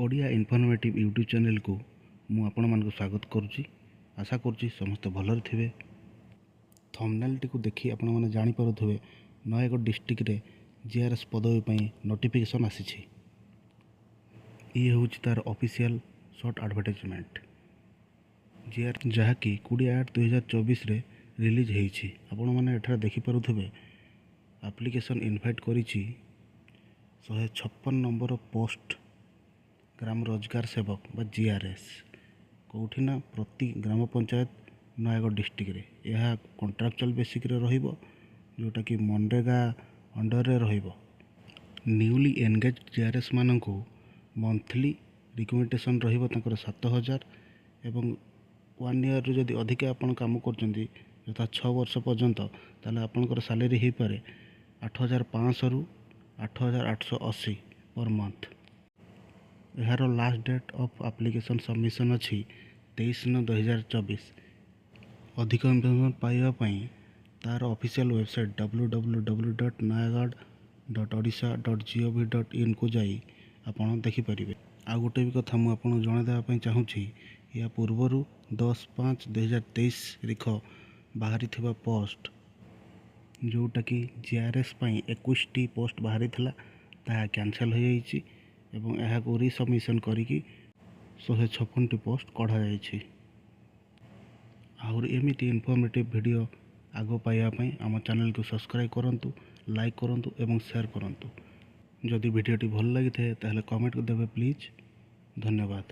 Odia informative YouTube ଚ୍ୟାନେଲକୁ ମୁଁ ଆପଣମାନଙ୍କୁ ସ୍ୱାଗତ କରୁଛି। ଆଶା କରୁଛି ସମସ୍ତେ ଭଲରେ ଥିବେ। ଥମ୍ବନେଲ୍ଟିକୁ ଦେଖି ଆପଣମାନେ ଜାଣିପାରୁଥିବେ, ନୟାଗଡ଼ ଡିଷ୍ଟ୍ରିକ୍ଟରେ ଜିଆର୍ଏସ୍ ପଦବୀ ପାଇଁ ନୋଟିଫିକେସନ୍ ଆସିଛି। ଇଏ ହେଉଛି ତାର ଅଫିସିଆଲ ସର୍ଟ ଆଡ଼ଭର୍ଟାଇଜମେଣ୍ଟ ଜିଆର୍, ଯାହାକି 20/8/2024ରେ ରିଲିଜ୍ ହେଇଛି। ଆପଣମାନେ ଏଠାରେ ଦେଖିପାରୁଥିବେ, ଆପ୍ଲିକେସନ୍ ଇନଭାଇଟ୍ କରିଛି 156 ନମ୍ବର ପୋଷ୍ଟ ଗ୍ରାମ ରୋଜଗାର ସେବକ ବା ଜିଆର୍ଏସ୍। କେଉଁଠି ନା ପ୍ରତି ଗ୍ରାମ ପଞ୍ଚାୟତ, ନୟାଗଡ଼ ଡିଷ୍ଟ୍ରିକ୍ଟରେ। ଏହା କଣ୍ଟ୍ରାକ୍ଚୁଆଲ୍ ବେସିସ୍ରେ ରହିବ, ଯେଉଁଟାକି ମନରେଗା ଅଣ୍ଡରରେ ରହିବ। ନ୍ୟୁଲି ଏନଗେଜ୍ ଜିଆର୍ଏସ୍ ମାନଙ୍କୁ ମନ୍ଥଲି ରିକମେଣ୍ଡେସନ୍ ରହିବ ତାଙ୍କର 7000 ଏବଂ ୱାନ୍ ଇୟର୍ରୁ ଯଦି ଅଧିକା ଆପଣ କାମ କରୁଛନ୍ତି, ଯଥା 6 ବର୍ଷ ପର୍ଯ୍ୟନ୍ତ, ତାହେଲେ ଆପଣଙ୍କର ସାଲେରୀ ହେଇପାରେ 8500ରୁ 8880 ପର୍ ମନ୍ଥ। ଏହାର last date of application submission ଅଛି 23/9/2024। ଅଧିକ ଇନଫର୍ମେସନ୍ ପାଇବା ପାଇଁ ତାର ଅଫିସିଆଲ୍ ୱେବସାଇଟ୍ www.nayagarh.odisha.gov.inକୁ ଯାଇ ଆପଣ ଦେଖିପାରିବେ। ଆଉ ଗୋଟେ ବି କଥା ମୁଁ ଆପଣଙ୍କୁ ଜଣାଇ ଦେବା ପାଇଁ ଚାହୁଁଛି, ଏହା ପୂର୍ବରୁ 10/5/2023 ତାରିଖ ବାହାରିଥିବା ପୋଷ୍ଟ, ଯେଉଁଟାକି ଜିଆର୍ଏସ୍ ପାଇଁ 21ଟି ପୋଷ୍ଟ ବାହାରିଥିଲା, ତାହା କ୍ୟାନସେଲ୍ ହୋଇଯାଇଛି ଏବଂ ଏହାକୁ ରିସବମିସନ୍ କରିକି 156ଟି ପୋଷ୍ଟ କଢ଼ାଯାଇଛି। ଆହୁରି ଏମିତି ଇନଫର୍ମେଟିଭ୍ ଭିଡ଼ିଓ ଆଗ ପାଇବା ପାଇଁ ଆମ ଚ୍ୟାନେଲକୁ ସବସ୍କ୍ରାଇବ୍ କରନ୍ତୁ, ଲାଇକ୍ କରନ୍ତୁ ଏବଂ ସେୟାର କରନ୍ତୁ। ଯଦି ଭିଡ଼ିଓଟି ଭଲ ଲାଗିଥାଏ, ତାହେଲେ କମେଣ୍ଟ ଦେବେ ପ୍ଲିଜ୍। ଧନ୍ୟବାଦ।